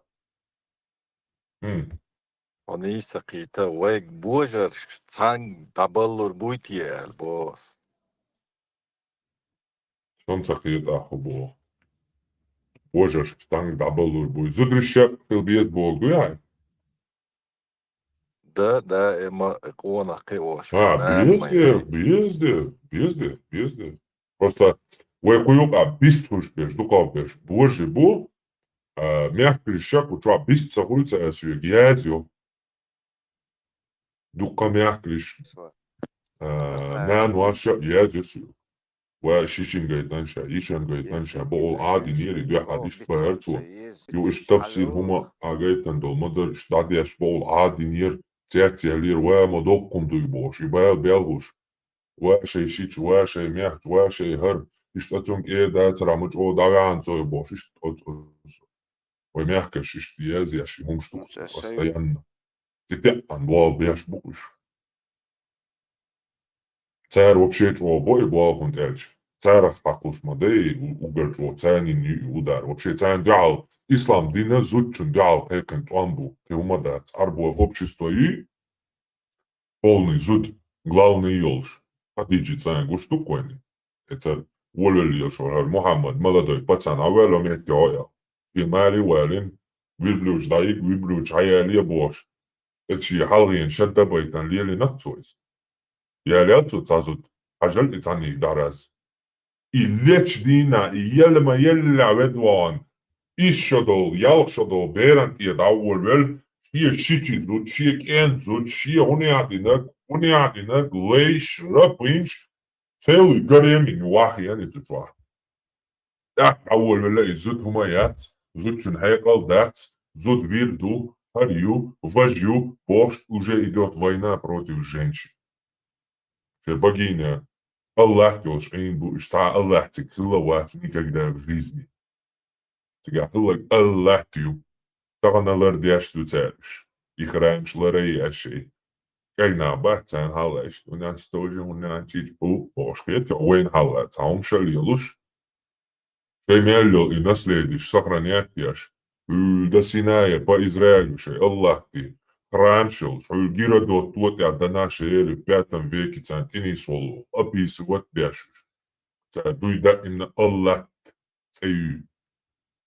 Хьо нийса кхийта, вайга божарш цхьанга дӀабаллур буй те аьлла, бос. Сон ца кхета ахьа бо. Божарш цхьанга дӀабаллур буй. Зударий шек хила беза боху дуй хьай? Да, да, э, ма, къонах кхиош. А, безде, безде, безде, безде. Просто вай кху юкъа бист хуш берш, дукхах берш божи бу, а, мехкариш ша кху чохь бист ца хуьлу ца ас юьга, яз ю. Дуккха мехкариш, а, нана ваша яз ю су. Ва шишин гайтан ша, ишан гайтан ша, бо ол Ӏадинера, дуьхьа иштта бахьар цо. Ю иштта тафсир хӀума а гайтан долу ма дар, иштта дӀадеш бо ол Ӏадинера, цец яллера, ва ма доккхум дуй бохуш, и бал бел гӀуш. Ва шай шича, ва шай мехча, ва шай хӀара, иштта цунна кӀе дацара, ма чӀогӀа дӀаваьхьна цой бохуш, иштта оцу, оцу. Вай мехкаш иштта язъеш, и хӀумаш ду постоянно. Ци теӀан боху беш бу уьш. Цара вообще чӀогӀа бо и боху хӀунда аьлча. Царах хьакхуш ма дай, у-, угар чӀогӀа царнин ю и удар. Вообще царна дуьхьал, ислам дина зудчун дуьхьал кхайкхина тӀом бу, кхин хӀума дац. Ӏарбой общество ю, полный зуда, главный йолуш, Хадиджи царна гуш ду кхойни. Эцар волавелла йолуш вара Мухьаммад, молодой пацан, Ӏа ваьлла метте хьо ял. Шен мали валин, вирблюдж дӀайиг, вирблюдж хьаяле бохуш. Эца шен хьалхийна шадда байтан лелинах цо иза. Ялел цо цхьа зуда, хьажал и цхьанниг дӀараз. И лечу дийна, и елла ма елла ведван, исс шо долу, ялх шо долу беран тӀе дӀаволавелла, шен шичи зуда, шен кӀен зуда, шен хӀунехдинарг, хӀунехдинарг, лайш, рапинч, целый гаремин вахьян иза чохь. ТӀаккха дӀаволавелла и зуда хӀума яц, зудчун хьекъал дац, зуда вир ду, хӀара ю, важа ю, бохуш, уже идёт война против женщин. Шайн богиня Аллахь йолуш Ӏийна бу, уьш цхьа Аллахь цига хилла вац никогда в жизни. Цига хилларг Аллахь ю. Тахана лардеш ду цара уьш. И храмаш лара еш шайн. КӀайн нах бац царна хьалаеш. У нас тоже, у нас чич, у, бохуш хета, вайна хьалла цхьа хӀума ша лелуш. Шайн мел йолу и наследиш сохранять деш, хьуьлда Синая по Израилю шайн Аллахьти, храмаш йолуш, хьуьлда Геродот тӀе тӀехь дан шайериг в пятом веке царна тӀе нисволу, описывать деш уьш. Цара дуй даимна Аллахь цӀе ю.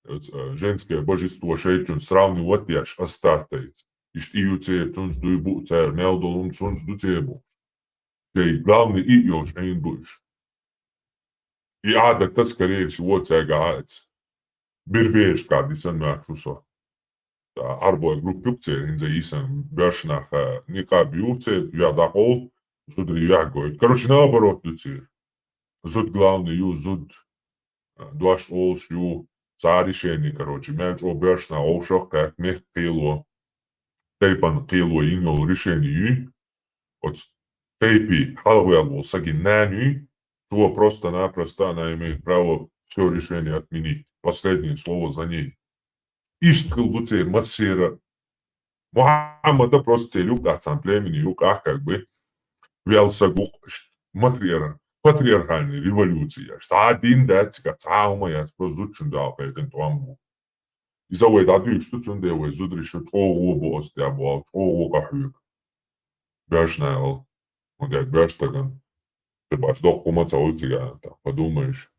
Оцу, а, женское божество шайчун сравнивать деш Астартайца. Иштта и ю церан, цунца дуй бу цара, мел долу хӀума цунца ду церан бу. Шайн главный и йолуш Ӏийна бу уьш. И Ӏадатта, скорее всего, цаьрга Ӏаьца. Берберашкахь дисан моьтту со. Ца Ӏарбой группа юкъа церан, хӀинца йисан боьрша нах, а, никъаб ю церан, юьхь дӀакъовла, зударий юьхь гойту. Короче, наоборот ду церан. Зуда главный ю, зуда, а, дош олуш ю, цара решение, короче, мел чӀогӀа боьрша нах вовшах а кхаьчна, мехкан кхело, тайпан кхело йина йолу решение юй. Оцу тайпе хьалхаваьлла волу сагин нана юй, цо просто-напросто она имеет право всё решение отменить. Последнее слово за ней. Иштта хила ду церан массеран. Мухьаммада просто церан юкъахь, цхьана племени юкъахь, как бы, вел саг ву-кх, ш-, матриар-, патриархальная революция. Цхьа а дин дац цигахь, цхьа а хӀума яц, просто зудчун дуьхьал кхайкхина тӀом бу. Иза вай дӀадуьйцуш ду, цундела вай зударий шу чӀогӀо бу оцу тӀехь боху, чӀогӀо къахьоьгу. Боьрша нахал, хӀунда аьлча боьрша стагана. Ши баш доккха хӀума ца хуьлу цигахь, так, подумаешь.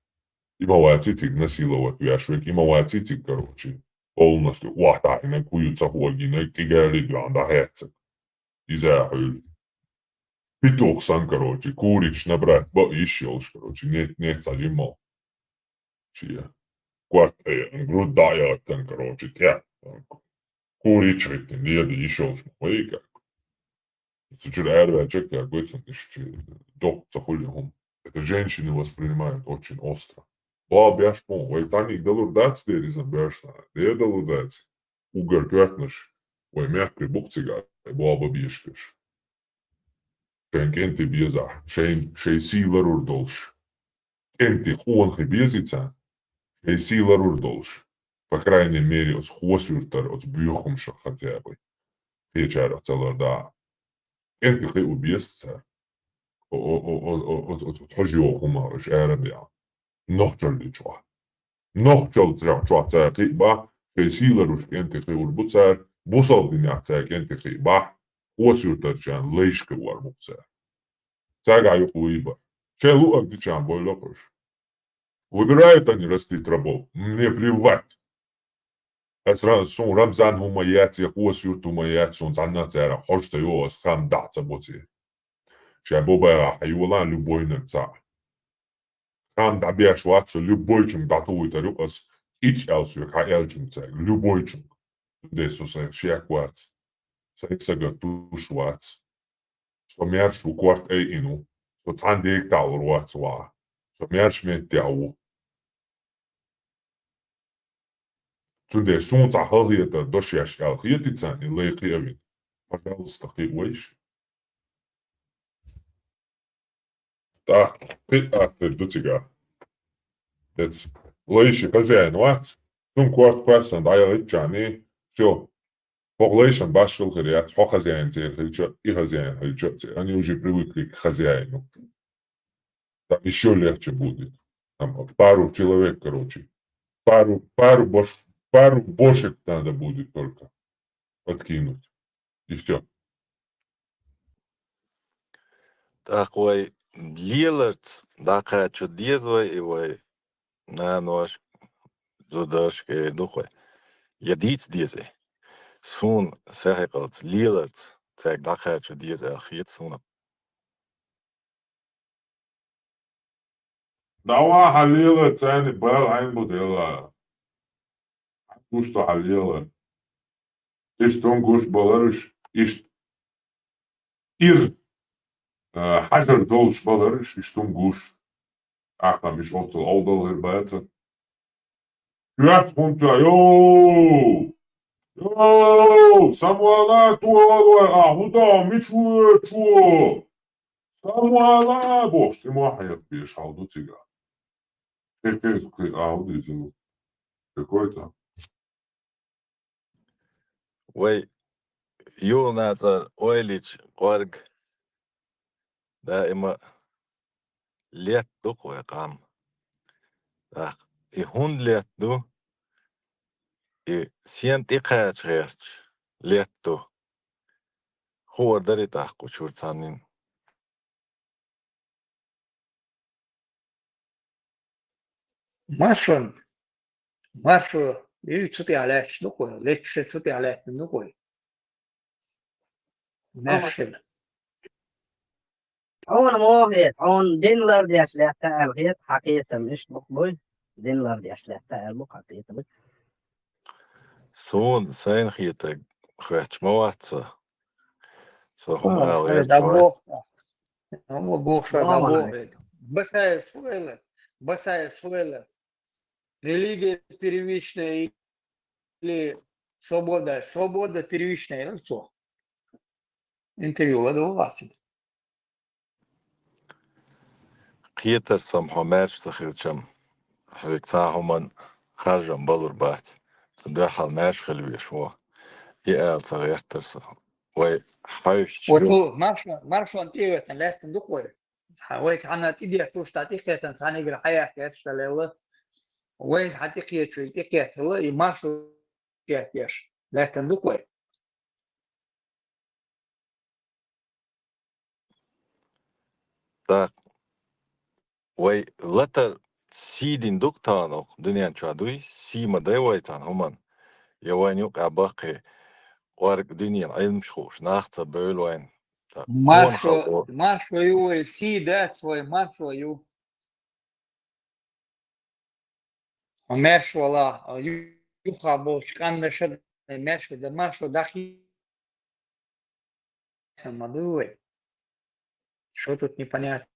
И ма вац цига насиловать веш верг, и ма вац цига, короче, полностью охьатаӀийнарг, хӀу ю ца хьогийнарг, тӀигали доьгӀна дӀахецарг. Иза а хьуьлла. Петух санна, короче, курицаш набрать баъ йиш йолуш, короче, нет, нет, цхьа жимма. Чи. Корта тӀе, грудь дӀа а яхийтина, короче, тӀе. Курицаш хӀиттина, леда йиш йолуш ма вай, как. Цу чуьра араваьлча, как вай цунна иштта доккха ца хуьлу хӀума. Это женщины воспринимают очень остро. Бал беш ма, вай цхьаннега далур дац дерризан беш нах. Де далур дац. Уггар коьртанаш вай мехкарий бу-кх цига, вай бал бан безаш берш. Шайн кӀентий безахь, шайн, шайн сий ларур долуш. КӀентий къонахий безий царна, шайн сий ларур долуш. По крайней мере, оцу Хоса-Юьртара оцу боьхамашах хотя бы. Кхечарах ца лардан. КӀентий кхио беза цара. О, о, о, о, о, оцу, оцу хьожа йогӀу хӀума, уьш ара а беа. Нохчаллин чохь. Нохчаллин чохь цара кхиъ бахь, шайн сий ларуш кӀентий кхиур бу цара, бусалба динехь цара кӀентий кхиъ бахь, Хоса-Юьртарчарна лайшка вор бу цара. Цаьргахь юкъа вуй бара. Шайн луъург дичахь бойла кхуьш. Выбирают они растить рабов. Мне плевать. Ас ра-, суна Рамзан хӀума яц, я Хоса-Юрт хӀума яц, суна цхьанна а цара хьожа ца йо, ас хам дӀа ца боций. Шайн бо-бегӀа хьайолахь любойнаг цхьаъ. Хам дӀабеш вац со, любойчунга дӀатухуьйтур ю-кх ас, кӀича аьлла соьга хьан аьллачунга цаьрга, любойчунга. Цундела со сайх шек вац, сайх сагатдуш вац. Со маьрша ву, корта айина ву. Со цхьана дега таӀалур вац ваха. Со маьрша меттехь ву. Цундела суна цхьа халахетар дошъеш аьлла хетий царна, и лай кхиавина? Пожалуйста, кхиа вайша. ТӀаккха кхин а аттар ду цигахь. Эца лайши хозяин вац, цунна корта кхоьссина дӀаяхийтчарний, всё. ХӀокху лайшан башхалла хир яц, хьо хозяин церан хилча а, и хозяин хилча а церан. Они уже привыкли к хозяину. Там ещё легче будет. Там пару человек, короче. Пару, пару бош-, пару бошек надо будет только подкинуть. И всё. ТӀаккха вай леларца дӀакхачо деза вай, и вай нанош, зударшка эр ду-кх вай. Я дийца деза и. Суна сехьекъалца, леларца цаьрга дӀакхачо деза аьлла хета суна. Давай хьан лела, царна бала хьайна бу дела. Хьан гуш ду хьан лела. Иштта хӀун гуш балараш, иштта ир, а, хьажар долуш балараш, иштта хӀун гуш. Ахкам иш оццул овдал хир баца. Коьрта хӀунда, йоу! Йоу! Самвала тугӀалой, а хӀун до, мича ву чу? Самвала бохуш, тӀе ма хьекхабеш хьал ду цига. Кхе-кхе-кхе, а хӀун дийзина? Какой-то. Вай юханацӀар ойлича кӀорга даима летта ду-кх вай къам. ТӀаккха и хӀунда летта ду? И сен тӀекхача гӀерташ летта ду. Хуур дарий тӀаккха кху чуьра цхьаннина? Маршо, маршо, и цу тӀехь лаьтташ ду-кх вай, летта цу тӀехь лаьттина ду-кх вай. Маьрша хила. Хьуна мо хета, хьуна дин лардеш лаьтта аьлла хета, хьан кхетам иштта бу-кх буй? Дин лардеш лаьтта аьлла бу хьан кхетам. Суна сайна хетарг хоьттуш ма вац со. Со хӀума ала гӀерташ вац. Басаев Суэла, Басаев Суэла. Религия первичная или свобода? Свобода первичная, или что? Интервью ладо вацит. Кхетар сом хьо маьрша ца хилчам, хьоьга цхьа хӀуман харжам балур бац. Ца дуьхьал маьрша хила веш ву. И ала ца гӀертар со. Вай хьаьвсча. Вот ю. Цу маршо-, маршон тӀе а веттан лаьттан ду-кх вай. Хьан вай цхьанна тӀедетташ, тӀа тӀекхетан цхьанигара хьаяккхеташ далелла. Вайна хьан тӀекхечуьйту тӀекхетала, и маршо тӀе а етташ лаьттан ду-кх вай. ТӀаккха вай латар сий дина ду-кх тахана оха дуьнен чохь, дуй? Сий ма дай вай тахана хӀуманна. Я вайна юкъахь баккхий кӀорга дуьненан Ӏилмаш хууш нах ца бевлла вайна. Маршо, маршо ю вай, сий дац вай, маршо ю. Хьо маьрша вала, ю-, юха болчу къандаша дай маьрша, дан маршо дахьий ма ду вай. Что тут непонятно?